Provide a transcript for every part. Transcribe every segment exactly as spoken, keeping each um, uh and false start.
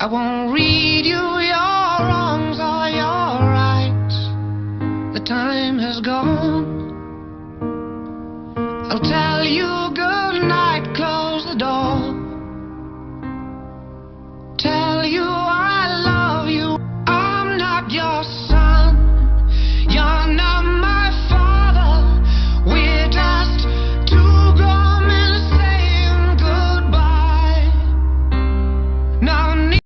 I won't read you your wrongs or your rights. The time has gone. I'll tell you good night, close the door. Tell you I love you. I'm not your son. You're not my father. We're just two grown men saying goodbye. No need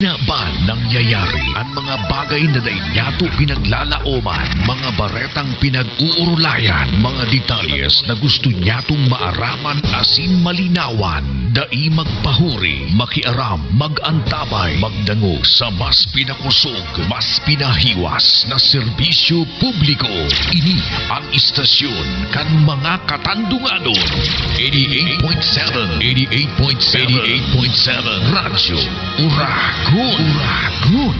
Nga ba nangyayari an mga bagay na dai niyato pinaglalaoman, mga baretang pinag-uurulayan, mga detalyes na gusto niyato maaraman asin malinawan? Dai magpahuri, makiaram, mag-antabay, magdangog sa mas pinakusog, mas pinahiwas na serbisyo publiko. Ini an istasyon kan mga katandunganon. Eighty-eight point seven, eighty-eight point seven, eighty-eight point seven Radyo Uragon. Uragon.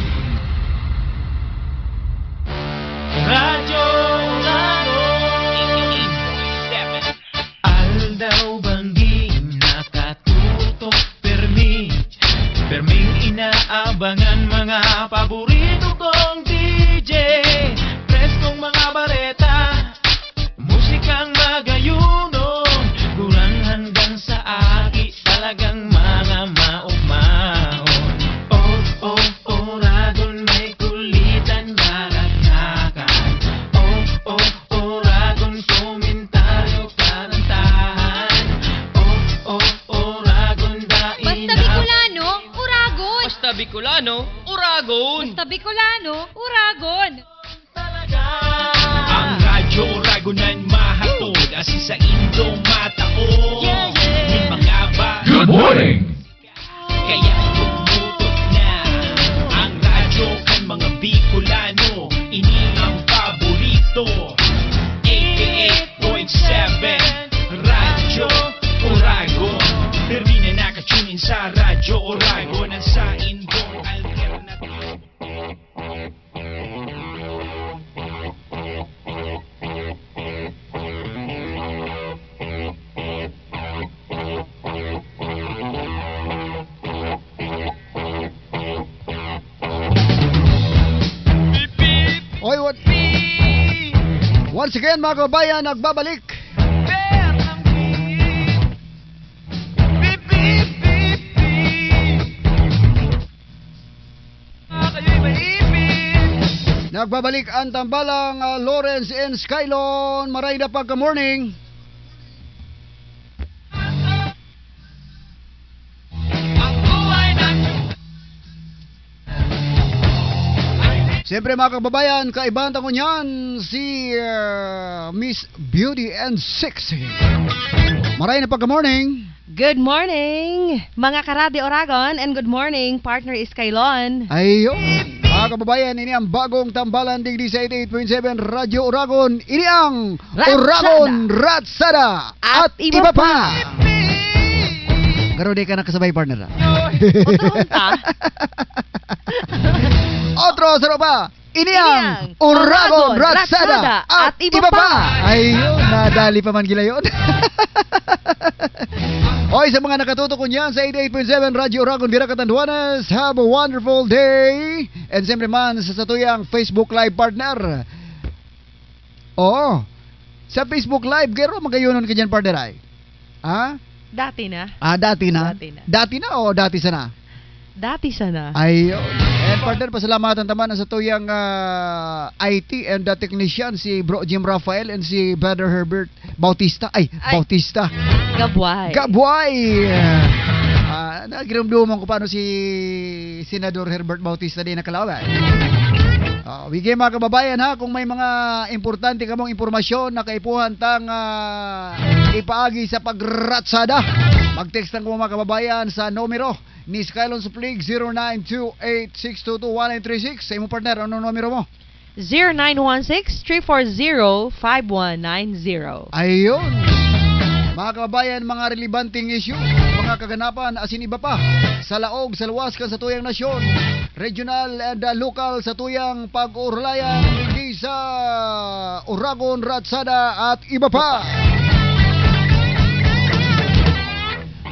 Radyo Uragon. Aldaw bang di nakatutok, permi, perming inaabangan, mga paborito kong D J. Preskong mga bareta, musikang magayunon, gurang hanggang sa aki, talagang mga maugmaon. Oh, oh, Uragon, may kulitan, barakakan. Oh, oh, Uragon, komentaryo, karantahan. Oh, oh, Uragon, dai Basta na Bicolano, Uragon! Basta Bicolano, Uragon! Basta Bicolano, Uragon! Talaga. Ang Radyo Uragon an mahatod asin saindo matao. Yeah, yeah. Nin mga ba- Good morning! Kaya tumutok na ang radyo kan mga Bicolano. Ini ang paborito. Eighty-eight point seven Radyo Uragon. Permi na naka-tune in sa Radyo Uragon, an saindong alternatibo. Oy, what? Once again, mga kababayan, nagbabalik. Nagbabalik an tambalang, ah, Lawrence and Skylon. Maray na pagka-morning. Siyempre, mga kababayan, kaibahan ta ngunyan si, ah, Miss Beauty and Sexy. Maray na pagka-morning. Good morning, mga ka-Radyo Uragon, and good morning, partner Skylon. Ayun. Mga kababayan, ini ang bagong tambalan digdi sa eighty-eight point seven Radyo Uragon. Ini ang Ratsada. Uragon Ratsada at iba pa. Garo, di ka nakasabay, partner, ah. Otro ta. Otro, saro pa. Ini ang Uragon Ratsada at iba pa. Ayun, nadali pa man gila yun. Oy, sa mga nakatutok ngunyan sa eighty-eight point seven Radyo Uragon, Virac, Catanduanes, have a wonderful day. And siyempre man, sa satuyang Facebook Live, partner. Oo. Sa Facebook Live, garo magayunon ka dyan, partner, ay. Ha? Dati na. Ah, dati na? Dati na. Dati na o dati sana? Dati sana. Ayun. And partner, pasalamatan ta man an satuyang, ah, I T and the technician, si Bro Jim Rafael and si Brother Herbert Bautista. Ay, Ay. Bautista. Gabway. Gabway. Ah, nagirumduman ko paano si Senador Herbert Bautista di nakalaban. Ah, wige, mga kababayan, ha, kung may mga importante kamong impormasyon na kaipuhan tang, ah, ipaagi sa pagratsada, mag-text lang ko, mga kababayan, sa numero ni Skylon Suplig, zero nine two eight six two two one nine three six. Sa imo, partner, anong numero mo? Zero nine one six, three four zero, five one nine zero. Ayun. Mga kababayan, mga relevanteng issue, mga kaganapan, asin iba pa, sa laog, sa luwas, kan satuyang nasyon, regional and, uh, local, satuyang pag-urulayan, digdi sa Uragon Ratsada at iba pa.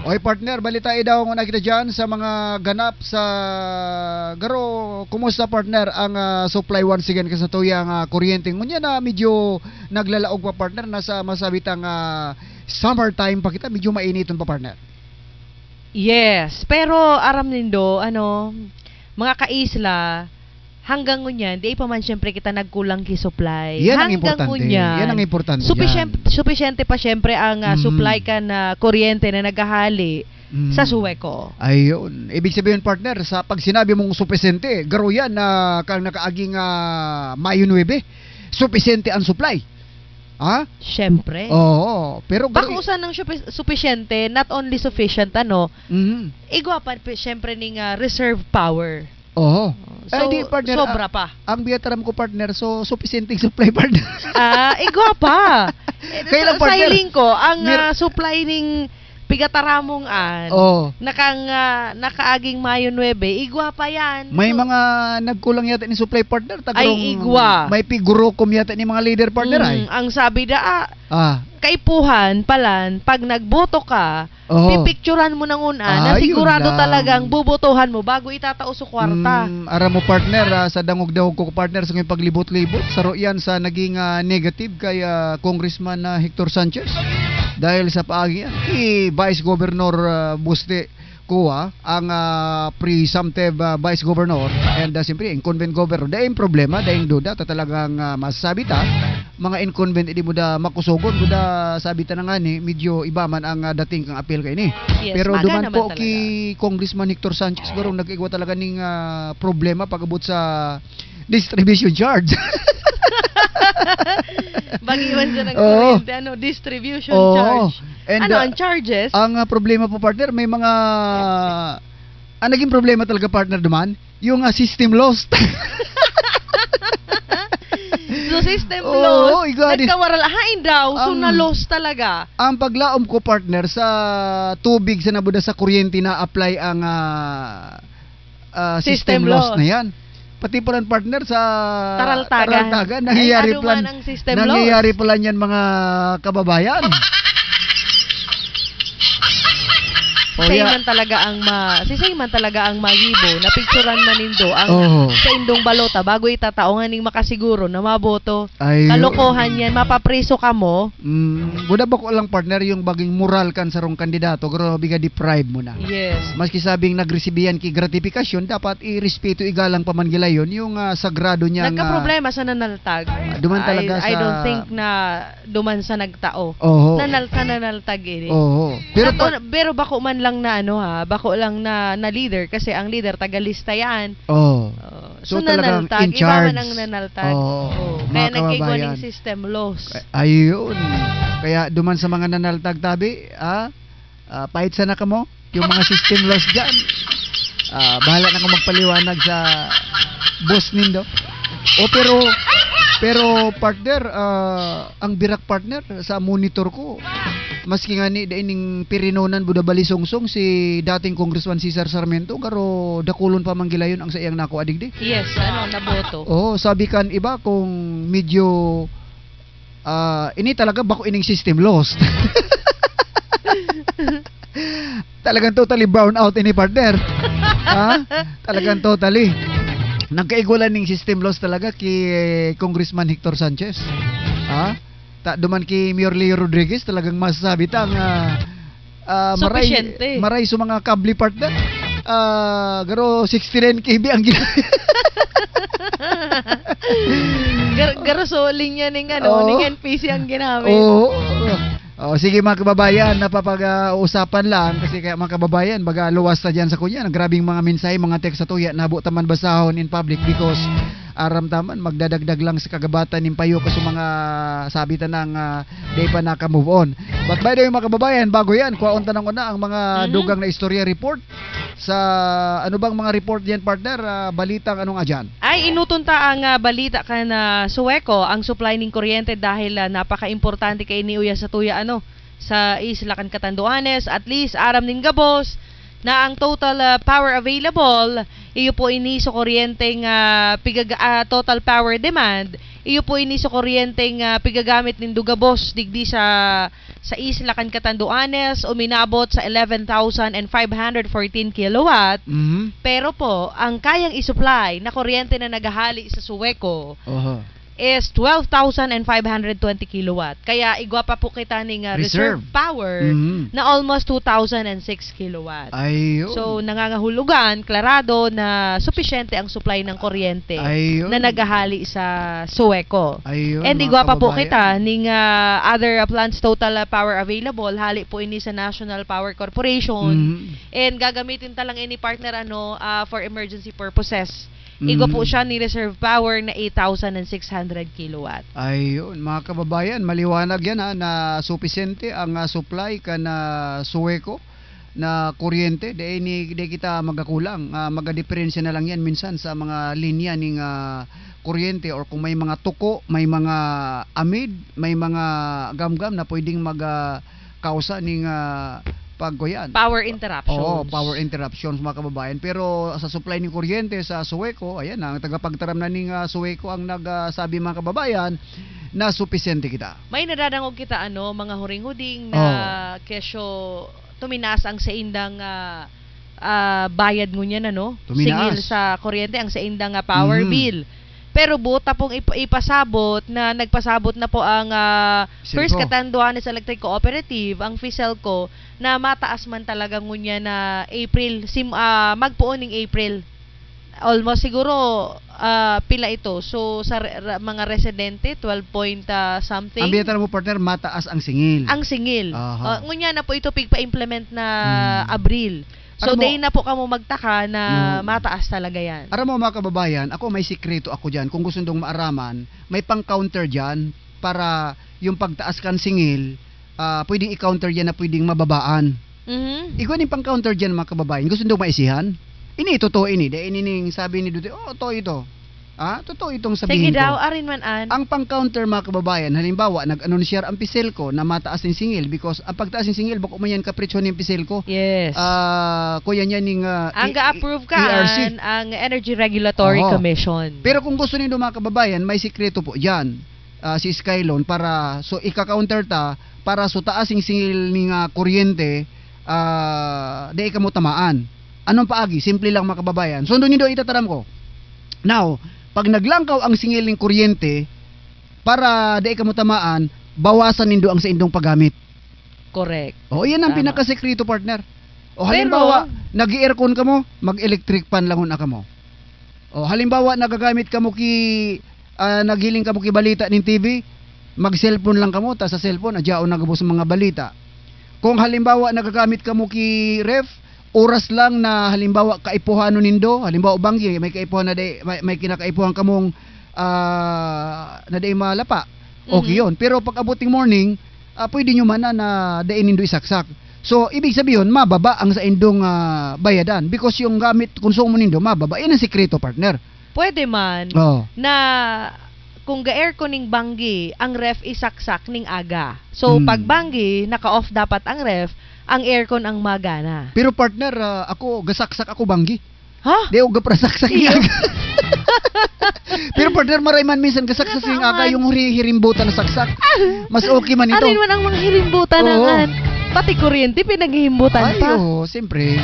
Oy, partner, balita daw nga nakita dyan sa mga ganap sa garo. Kumusta, partner, ang, ah, supply once again ka sa tuyang, ah, kuryente? Ngunya na medyo naglalaog pa, partner, nasa masabit ang, ah, summertime pa kita, medyo mainiton pa, partner. Yes, pero aram nindo, ano, mga kaisla, hanggang ngunyan, di pa man siyempre kita nagkulang ki supply. Yan ang Hanggang importante. ngunyan, Yan ang importante sufficient, yan. sufficiente pa siyempre ang, ah, Mm. supply kan, ah, kuryente na naghahali Mm. Sa Sueco. Ayun. Ibig sabihin, partner, sa pag sinabi mong supisente, garo yan na kang nakaaging, ah, Mayo nuebe, supisente ang supply. Ha? Siyempre. Oo. Pero garo Bako y- usan ng supi-, supisyente, not only sufficient, ano, Mhm. igwa pa, pi-, siyempre, ning, ah, reserve power. Oo. So, Ay, di, partner, sobra ah, pa. Ang biyataram ko, partner, so, supisyenteng supply, partner. Ah, igwa pa. Eh, Kaya lang, sa, partner, siling ko, ang, mir- ah, supply ning pigataramong an, Oo. nakang, ah, nakaaging Mayo nuebe, igwa pa yan. May So, mga nagkulang yata ni supply, partner, ay, tagrong igwa. May pigurukom yata ni mga leader, partner, ay. Mm, ang sabi da, ah, Ah. kaipuhan, palan, pag nagboto ka, Oo. pipicturan mo ng una, na Ayun sigurado lang. talagang bubotohan mo bago itatao sa kwarta. Mm, aram mo, partner, ah, sa dangog-dangog ko, partner, sa kong paglibot-libot, saro yan sa naging, ah, negative kay, ah, Congressman, ah, Hector Sanchez. Dahil sa paagi yan, kay Vice Governor, ah, Buste Cua, ang, ah, presumptive, ah, Vice Governor, and, ah, siyempre, incumbent governor. Dahil yung problema, dahil yung duda, ta talagang, ah, masasabi ta, mga incumbent, hindi mo da makusugon, mo da sabi ta na nga ni, medyo iba man ang, ah, dating kang apil kay ni. Yes, Pero maga duman naman po talaga. Kay Congressman Hector Sanchez, garo nagkaigwa talaga ning, ah, problema pag-abot sa distribution charge. Bagiwan siya ng Oo. kuryente, ano, distribution Oo. charge. And, Ano ah, ang charges? ang, ah, problema po, partner, may mga, ang naging problema talaga, partner, duman, yung, ah, system lost. So, system Oo, lost. Igwa din. Nagkawaral. Hain daw, so Ang na-lost talaga. Ang paglaom ko, partner, sa tubig sa nabuda sa kuryente na apply ang, ah, ah, system System loss loss. na yan. Pati pala, partner, sa Taraltagan. Taraltagan, Ay, nangyayari ano pala, man ang system nangyayari loss? pala niyan, mga kababayan. Oh, Say yeah. man talaga ang ma-, si say man talaga ang magibo, napicturan man nindo ang Oo. sa indong balota bago itatao nga ning makasiguro na maboto. Ay, Kalokohan yan, mapapriso ka mo. Mm, buda ba ko lang, partner, yung baging moral kan sarong kandidato, grabe ka deprive mo na. Yes. Maski sabing nagresibihan ki gratifikasyon, dapat irespeto, igalang pa man gila yun, yung, ah, sagrado niya nga Nagkaproblema sa nanaltag. Ah, duman I, talaga I sa don't think na duman sa nagtao. Oho. Nanal-, sa nanaltag ini. Oho. Pero Pero pa- pero bako man lang na ano ha, bako lang na, na leader kasi ang leader tagalista yan. Oh. Oh. So, So, talagang nanaltag, in iba man charge. ang nanaltag. Oo, Oh, mga kaya nagkiguan ng kababayan. system loss. Ay, ayun. Kaya duman sa mga nanaltag tabi, ah, ah, pahit sana kamo, yung mga system loss dyan. Ah, bahala na kung magpaliwanag sa boss nindo. O, pero, pero, partner, ah, ang birak, partner, sa monitor ko, maski nga ni, da ining pirinonan, buda balisungsong, si dating Congressman Cesar Sarmiento, garo dakulon pa man gila yun ang sa iyang nako adigdi. Yes, ano, naboto. Oo, sabi kan iba kung medyo, ah, ini talaga bako ining system lost. Talagang totally brown out ini, partner. Ha? Talagang totally. Nagkaigulan ning system loss talaga kay Congressman Hector Sanchez. Ha? Ta, duman kay Mayor Leo Rodriguez, talagang masasabi ta nga, ah, maray, Supisyente. Maray sa mga kable, partner. Ah, garo sixty-nine K V ang gina- Gar-, garo so linya ning ano, Oo. ning N P C ang ginamit. Oo. Oh, sige, mga kababayan, napapag-usapan lang kasi kaya, mga kababayan, baga luwas ta dyan sa kunya. Ang grabing mga mensahe, mga text sa tuya, nabo taman basahon in public because aram taman, magdadagdag lang sa kagabatan ning payo ko sa mga sabi ta nang, ah, di pa naka-move on. But by the way, mga kababayan, bago yan, kuhaon ta nang una ang mga Mhm. dugang na istorya report. Sa ano bang mga report diyan, partner? Ah, balitang anong adyan? Ay, inuton ta ang, ah, balita kan, ah, Sueco, ang supply ning kuryente dahil, ah, napaka-importante kay ni uya sa tuya, ano, sa isla kan Catanduanes, at least aram nin gabos na ang total, ah, power available, iyo po ini sa kuryenteng, ah, pigaga-, ah, total power demand, iyo po ini sa kuryenteng, ah, pigagamit nindo gabos digdi sa sa isla kan Catanduanes, uminabot sa eleven thousand and five hundred fourteen kilowatt. Mhm. Pero po, ang kayang isupply na kuryente na naghahali sa Sueco, Oho. is twelve thousand and five hundred twenty kilowatt. Kaya igwa pa po kita ning ah, reserve, Reserve. power Mhm. na almost two thousand and six kilowatt. Ayun. So, nangangahulugan, klarado na supisyente ang supply ng kuryente Ayun. na naghahali sa Sueco. Ayun, And mga igwa pa po kababayan. kita ning ah, other ah, plants total ah, power available, hali po ini sa National Power Corporation. Mhm. And gagamitin talang ini partner ano ah, for emergency purposes. Igwa po Mhm. siya ni reserve power na eight thousand and six hundred kilowatt. Ayun, mga kababayan, maliwanag yan ha, na supisyente ang ah, supply kan ah, Sueco na kuryente. Di, ini, di kita magakulang. Ah, magadiperensya na lang yan minsan sa mga linya ning ah, kuryente or kung may mga tuko, may mga amid, may mga gamgam na pwedeng mag ah, kausa ning ah, pagkuyan. Power interruptions. Oo, power interruptions, mga kababayan. Pero sa supply ng kuryente sa Sueco, ayan, ang tagapagtaram na ning ah, Sueco ang nagsabi, mga kababayan, na supisyente kita. May nadadangog kita ano, mga huring-huding na kesyo tuminaas ang saindang ah, ah, bayad ngunyan ano, Tuminaas. Singil sa kuryente ang saindang ah, power Mhm. bill. Pero buta pong ip- ipasabot na nagpasabot na po ang ah, Silco. First Catanduanes Electric Cooperative, ang Fiselco, na mataas man talaga ngunyan na April, sim, ah, magpuon ning April. Almost siguro ah, pila ito. So sa re- ra- mga residente, twelve point ah, something. Ang biyatan mo, partner, mataas ang singil. Ang singil. Aha. Ah, ngunya na po ito pigpa-implement na Hmm. Abril. So, Alam mo, day na po kamo magtaka na No. mataas talaga yan. Aram mo, mga kababayan, ako may sikreto ako dyan. Kung gusto nyo maaraman, may pang-counter dyan para yung pagtaas kan singil, ah, pwedeng i-counter dyan na pwedeng mababaan. Mhm. Igwa ni pang-counter dyan, mga kababayan. Gusto nyo maisihan? Ini, totoo ini. Dahil ini ning sabi ni Duterte, oh, totoo ito. Ah, totoo itong sabihin Sige daw, ko. Arin man an. Ang pang-counter, mga kababayan, halimbawa, nag-anunsyar ang Fiselco na mataas ng singil because ang pagtaas ng singil, bako man yan kapritsyo ng Fiselco. Yes. Ah, kuya niya ning ah, Ang E- ga-approve E R C. kaan ang Energy Regulatory Oo. Commission. Pero kung gusto nindo, mga kababayan, may sikreto po dyan. Ah, si Skylon para so ika-counter ta para so taas ng singil ning ah, kuryente, ah, di kamo tamaan. Anong paagi? Simple lang, mga kababayan. Sundo nindo itataram ko. Now, pag naglangkaw ang singil ng kuryente, para di kamo tamaan, bawasan nindo ang sa indong paggamit. Correct. O, yan ang Tama. pinakasekreto, partner. O, Pero halimbawa, nag-aircon ka mo, mag-electric fan lang una ka mo. O, halimbawa, nagagamit ka mo ki, ah, naghiling ka mo ki balita ng T V, mag-cellphone lang ka mo, ta sa cellphone, adyaon na gabos mga balita. Kung halimbawa, nagagamit ka mo ki ref, oras lang na halimbawa, kaipuhan no nindo, halimbawa, banggi, may kaipuhan na di, may, may kinakaipuhan ka mong, ah, na di malapa. Okay Mhm. yun. Pero pag abuting morning, ah, pwede nyo man na, na dai nindo isaksak. So, ibig sabihin, mababa ang sa indong ah, bayadan because yung gamit, konsumo nindo, mababa. Yan ang sikreto, partner. Pwede man Oh. na kung ga-aircon ning banggi, ang ref isaksak ning aga. So, Hmm. pag banggi, naka-off dapat ang ref, ang aircon ang magana. Pero, partner, ah, ako, gasaksak ako banggi. Ha? Di ako gaprasaksak Iyo. niya. Pero, partner, maray man minsan gasaksak Wala yung pa aga, man. Yung hiri-, hirimbutan na saksak. Mas okay man ito. Arin man ang mga hirimbutan Oo. na kan. Pati kuryente, pinaghihimbutan Ay, pa. Oo, siyempre.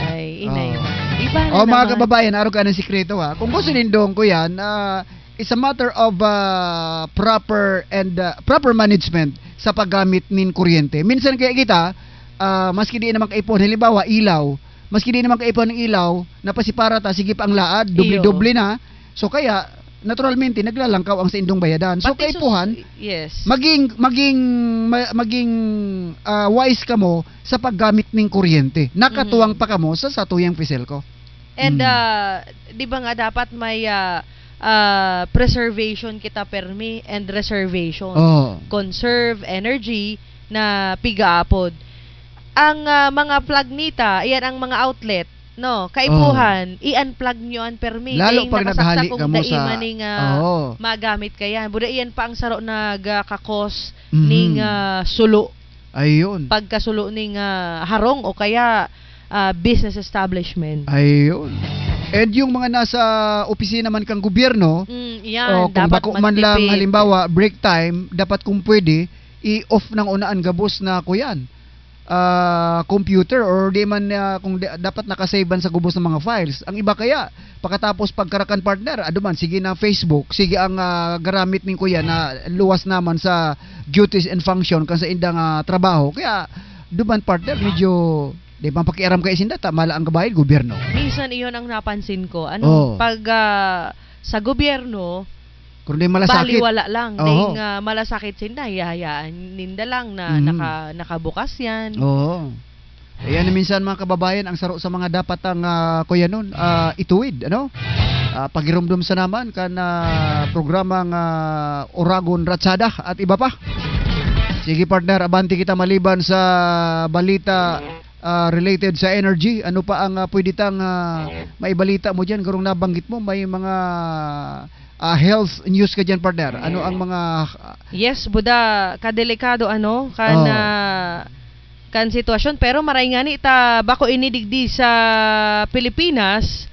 Ay, inay. Oo. Iba na Oh, mga naman. kababayan, araw ka ng sikreto ha. Kung gusto nindong ko yan, ah, it's a matter of ah, proper and ah, proper management sa paggamit nin kuryente. Minsan kaya kita, ah, maski di naman kaipuhan, halimbawa, ilaw, maski di naman kaipuhan ng ilaw, napasipara ta, sige pa ang laad, doble-doble na. So kaya, naturalmente, naglalangkaw ang sa indong bayadan. So, Pati sus- kaipuhan, Yes. maging, maging, ma- maging ah, wise ka mo sa paggamit ng kuryente. Nakatuwang Mhm. pa ka mo sa satuyang Fiselco. And, Mm. ah, di ba nga dapat may ah, ah, preservation kita permi and reservation. Oh. Conserve energy na pigaapod. Ang ah, mga plug nita, yan ang mga outlet, no? Kaipuhan, i-unplug nyo ang permi. Lalo Dahil pag nakasakta naghali kung ka mo dai sa man ning, ah, Oo. magamit ka yan. Buda iyan pa ang saro nagkakos Mhm. ning ah, sulo. Ayun. Pagkasulo ning ah, harong o kaya ah, business establishment. Ayun. And yung mga nasa opisina man kang gobyerno, Mm, yan, o kung dapat bako man lang, magtipid. Halimbawa, break time, dapat kung pwede, i-off ng unaan gabos na kuyan. ah, computer, or di man, ah, kung di, dapat naka-save man sa gubos nga mga files. Ang iba kaya, pagkatapos pagkarakan, partner, adu man, sige na Facebook, sige ang, ah, garamit ning kuya na luwas naman sa duties and function kan sa indang, ah, trabaho. Kaya, duman, partner, medyo di man pakiaram kay sinda, tama la ang kabayad, gobyerno. Minsan iyon ang napansin ko. Ano, Oo. pag, ah, sa gobyerno, Kung di malasakit. baliwala lang. Oho. Ding, ah, malasakit sinda, hiyahayaan ninda lang na Mhm. naka-, nakabukas yan. Oo. Ayan, minsan, mga kababayan, ang saro sa mga dapat ang, ah, kuya nun, ah, ituwid, ano? Ah, pagirumdum sa naman kan, ah, programang, ah, Oragon Ratsada at iba pa. Sige, partner, abante kita maliban sa balita, ah, related sa energy. Ano pa ang, ah, pwede tang, ah, maibalita mo diyan? Garong nabanggit mo, may mga, ah, health news ka diyan, partner. Ano ang mga, ah, Yes, Buda, kadelikado, ano, kan, Oh. ah, kan sitwasyon. Pero maray ngani ta bako ini digdi sa Pilipinas,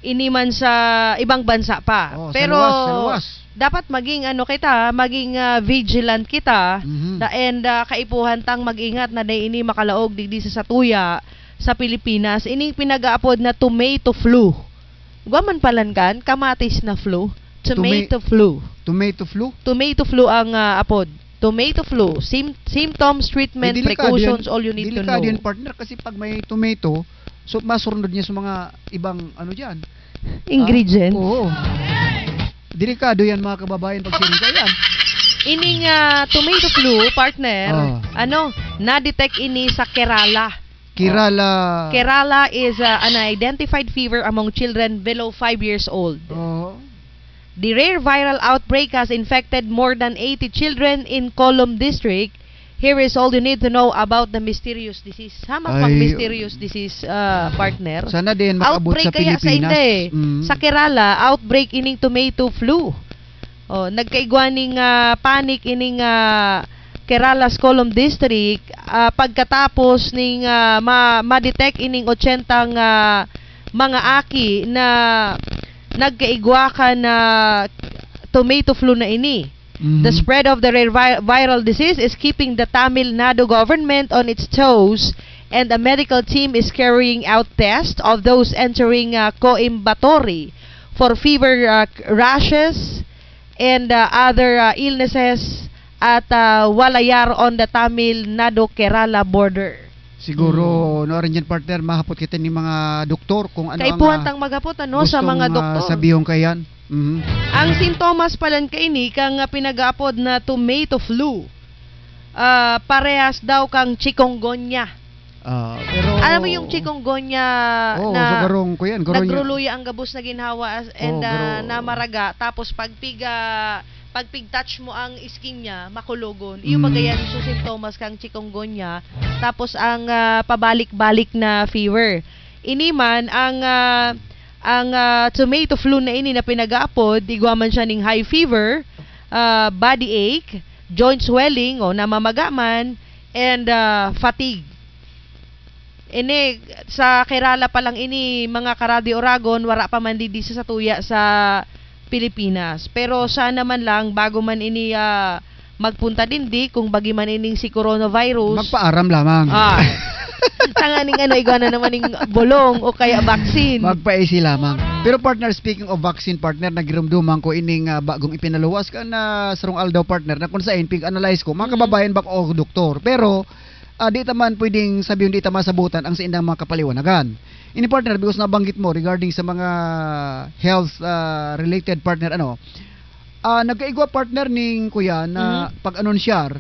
ini man sa ibang bansa pa. Oh, sa Pero luwas, sa luwas. dapat maging, ano kita, maging, ah, vigilant kita. Mhm. Da-, and, ah, kaipuhan tang mag-ingat na dai ini makalaog digdi sa satuya sa Pilipinas. Ining pinag-aapod na tomato flu. Gwa man palan kan, kamatis na flu. Tomato Toma-, flu. Tomato flu? Tomato flu ang, ah, apod. Tomato flu. Sym-, symptoms, treatment, Ay, delikado precautions, yan. all you need to Delikado know. yan, partner, kasi pag may tomato, so masurnod niya sa mga ibang ano diyan. Ingredient? Ah, oo. Delikado yan, mga kababayan, pag siringa yan. Ining, ah, tomato flu, partner, Oh. ano, na-detect ini sa Kerala. Kerala. Kerala is, uh, an identified fever among children below five years old. Oo. The rare viral outbreak has infected more than eighty children in Kolom District. Here is all you need to know about the mysterious disease. Hamak mang Ay, mysterious disease, uh, partner. Sana din makaabot Outbreak sa kaya sa Pilipinas. Inday. Mm. Sa Kerala, outbreak ining tomato flu. Oh, nagkaigwa ning, ah, panic ining, ah, Kerala's Kolom District, ah, pagkatapos ning, ah, ma-, ma-detect ining ochenta nga mga aki na nagkaigwa kan tomato flu na ini. Mhm. The spread of the rare vi-, viral disease is keeping the Tamil Nadu government on its toes, and a medical team is carrying out tests of those entering, ah, Coimbatore for fever, ah, rashes, and, uh, other, uh, illnesses at, uh, Walayar on the Tamil Nadu Kerala border. Siguro, Hmm. no, Arjen, partner, mahapot kita ni mga doktor kung ano ang, Kaipuhan ah, tang maghapot, ano, sa gustong, mga ah, doktor. Sabihon kayan. Mhm. Ang sintomas palan kaini kang, ah, pinag-aapod na tomato flu. Ah, parehas daw kang chikungunya. Ah, pero Alam mo yung chikungunya Oo, na so garong, kuyan, garong niya. nagruluya ang gabos na ginhawa as-, and, Oo, ah, garong. namaraga, tapos pag pig-, ah, pag pig-touch mo ang skin niya, makulogon. Yung Mm. magayan, so sintomas kang chikungunya, tapos ang, ah, pabalik-balik na fever. Ini man, ang, ah, ang, ah, tomato flu na ini na pinag-aapod, igwa man siya ning high fever, ah, body ache, joint swelling, o namamaga man, and, ah, fatigue. Ini, sa Kerala pa lang ini, mga ka-Radyo Oragon, wara pa man didi sa satuya sa Pilipinas. Pero sana man lang, bago man ini, ah, magpunta dindi, kung bagi man ining si coronavirus. Magpaaram lamang. Ah. Tanganing ano, igwa na naman ning bolong o kaya vaccine. Magpaisi lamang. Pero partner, speaking of vaccine, partner, nagirumduman ko ining, ah, bagong ipinaluwas kan sarong aldaw, partner, na kung sain, pig-analyze ko, mga Mm. kababayan, bako doktor. Pero, ah, di ta man pwedeng sabihon di ta masabutan ang sa indang mga kapaliwanagan. Ini, partner, because nabanggit mo regarding sa mga health, ah, related, partner, ano, ah, nagkaigwa, partner, ning kuya na Mhm. pag-anunsyar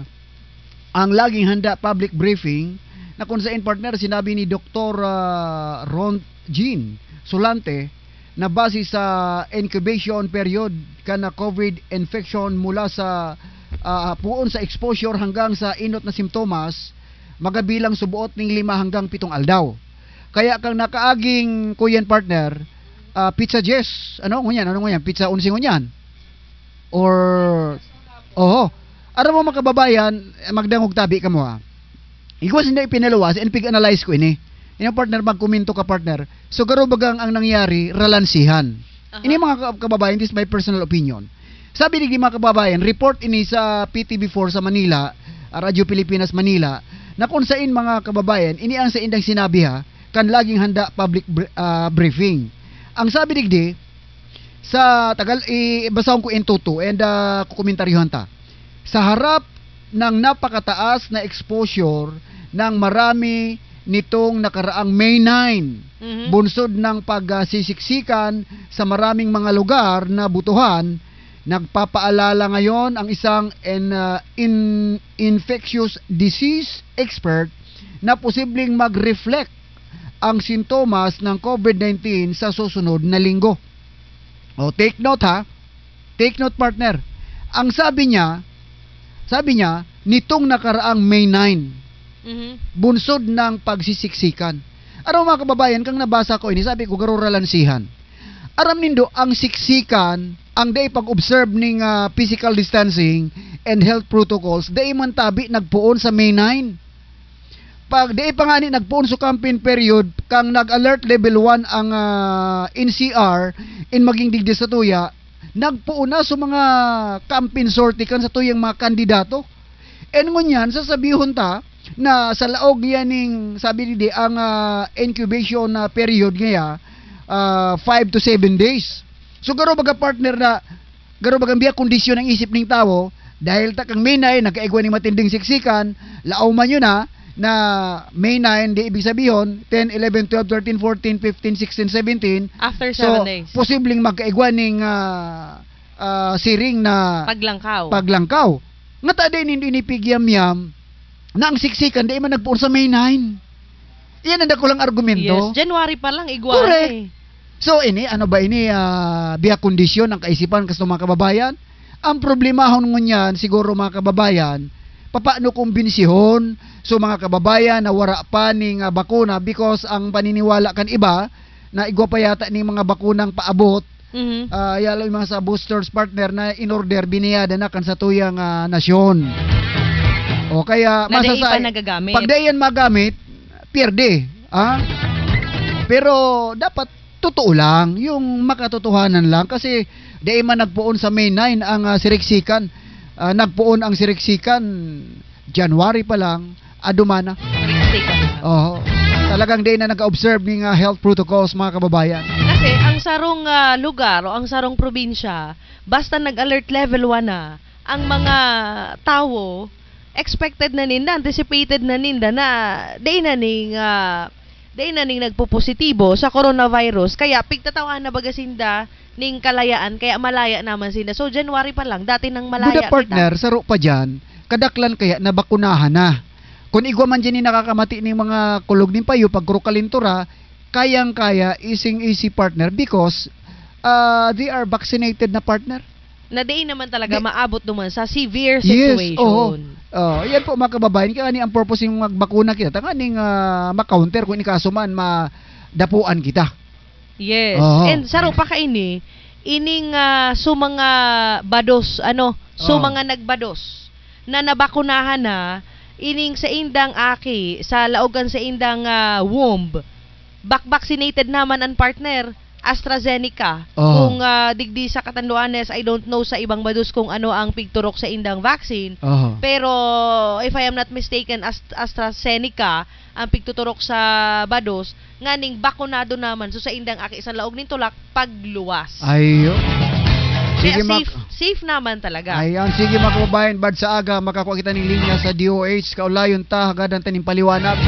ang Laging Handa public briefing na kung sain, partner, sinabi ni Doktor, ah, Ron Jean Solante na base sa incubation period kana COVID infection mula sa, ah, puon sa exposure hanggang sa inot na simptomas, magabilang subuot ning lima hanggang pitong aldaw. Kaya kang nakaaging kuyan, partner, ah, pizza Jess, ano ngunyan, ano ngunyan, pizza onse ngunyan? Or, oho. Aram mo, mga kababayan, magdangog tabi kamo, ha. Igwa sinda ipinaluwas, and pig-analyze ko ini. Ini, partner, magkomento ka, partner. So, garo bagang ang nangyari, ralansihan. Aha. Ini, mga ka-, kababayan, this is my personal opinion. Sabi ni mga kababayan, report ini sa P T V four sa Manila, ah, Radyo Pilipinas Manila, Na kung sain, mga kababayan, ini ang sa indang sinabi, ha, kan laging handa public br- ah, briefing. Ang sabi digdi, sa tagal, i-, basahon ko in toto and ah, kukomentaryohan ta. Sa harap ng napakataas na exposure ng marami nitong nakaraang May nine, Mhm. bunsod ng pagsisiksikan sa maraming mga lugar na butuhan, nagpapaalala ngayon ang isang en- ah, in- infectious disease expert na posibleng mag-reflect ang sintomas ng COVID nineteen sa susunod na linggo. O, take note, ha. Take note, partner. Ang sabi niya, sabi niya, nitong nakaraang May nine, Mhm. bunsod ng pagsisiksikan. Aram, mga kababayan, kang nabasa ko ini, sabi ko, garo ra lansihan. Aram nindo, ang siksikan, ang dai pag-observe ning ah, physical distancing and health protocols, dai man tabi nagpuon sa May nine. Pag dai pa ngani nagpuon sa campaign period, kang nag-alert level one ang ah, N C R, in maging digdi sa tuya, nagpuon na sa mga campaign sortie kan sa tuyang mga kandidato. And ngunyan, sasabihon ta na sa laog yan ning, sabi digdi, ang ah, incubation na period ngaya, ah, five to seven days. So, garo baga, partner, na garo bagang biya kondisyon ang isip ning tawo, dahil ta kang May nine, nagkaigwa ning matinding siksikan, laom man yun, ha, na May nine, di ibig sabihon, ten, eleven, twelve, thirteen, fourteen, fifteen, sixteen, seventeen. After So, seven days. posibleng magkaigwa ning ah, ah, siring na Paglangkaw. paglangkaw. Nga ta di nindo inipigyamyam na ang siksikan di man nagpuon sa May nine. Iyan ang dakulang argumento. Yes, January pa lang, igwa Correct. na eh. So, ini, ano ba ini, ah, biya kondisyon ang kaisipan kasto, mga kababayan? Ang problemahon ngunyan, siguro, mga kababayan, papaano kumbinsihon so mga kababayan na wara pa ning ah, bakuna, because ang paniniwala kan iba na igwa pa yata ning mga bakunang paabot, Mhm. ah, yalo yung mga sa boosters, partner, na in order, biniyada na kan sa tuyang ah, nasyon. O kaya, Na dai masasay-, pa nagagamit. pag dai yan magamit, pierde. Ah? Pero dapat totoo lang, yung makatotohanan lang. Kasi dai man nagpuon sa May nine ang ah, siriksikan. Ah, nagpuon ang siriksikan January pa lang, adumana. Siriksikan. Oo. Talagang dai na nag-observe ning ah, health protocols, mga kababayan. Kasi ang sarong ah, lugar o ang sarong probinsya, basta nag-alert level one na, ang mga tawo, expected na ninda, anticipated na ninda na dai na ning ah, dai na ning nagpopositibo sa coronavirus, kaya pigtataw-an na baga sinda ning kalayaan, kaya malaya naman sinda. So, January pa lang, dati nang malaya Buda, partner, kita. Saro pa dyan, kadaklan kaya nabakunahan na. Kung igwa man dyan yung nakakamati ning mga kulog ning payo, pag kalintura, kayang-kaya, easy-easy, partner, because ah, they are vaccinated na, partner. Na dai naman talaga Di- maabot duman sa severe Yes, situation. oo. Oh, yan po, mga kababayan, kaya ni ang purpose yung magbakuna kita, tanganing ah, ma-counter kung inikaso man madapuan kita. Yes. Oo. And saro pa kaini, ining ah, so mga bados, ano, so Oo. mga nagbados na nabakunahan na, ining sa indang aki, sa laogan sa indang ah, womb, back vaccinated naman ang partner, AstraZeneca. Oo. Kung ah, digdi sa Catanduanes, I don't know sa ibang bados kung ano ang pigturok sa indang vaccine. Oo. Pero if I am not mistaken, Ast- AstraZeneca ang pigtuturok sa bados, nganing bakunado naman. So sa indang aki sa laog ning tulak, pagluwas. Ayo. Kaya Sige, Mac. safe, safe naman talaga. Ayan, sige, mga kababayan, bad sa aga, makakuha kita ning linya sa D O H, kaulayon ta, hagadan ta ning paliwanag.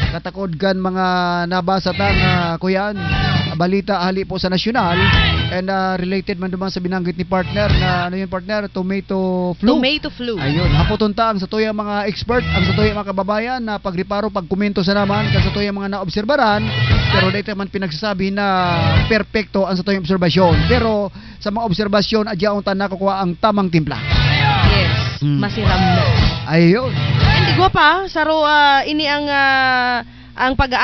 Katakod kan mga nabasa ta nga, kuyan, balita hali po sa nasyonal, and ah, related man duman sa binanggit ni partner na, ano yun, partner, tomato flu. Tomato flu. Ayun, hapoton ta ang sa tuyang mga expert, ang sa tuyang mga kababayan na pagreparo, pagkomento sa naman, kan sa tuyang mga naobserbaran, pero dito man pinagsasabi na perpekto ang sa tuyang obserbasyon. Pero sa mga obserbasyon, adyaon ta nakukuha ang tamang timpla. Yes, Hmm. masiram na. Ayun. And igwa pa, saro, ah, ini ang, ah, ang pag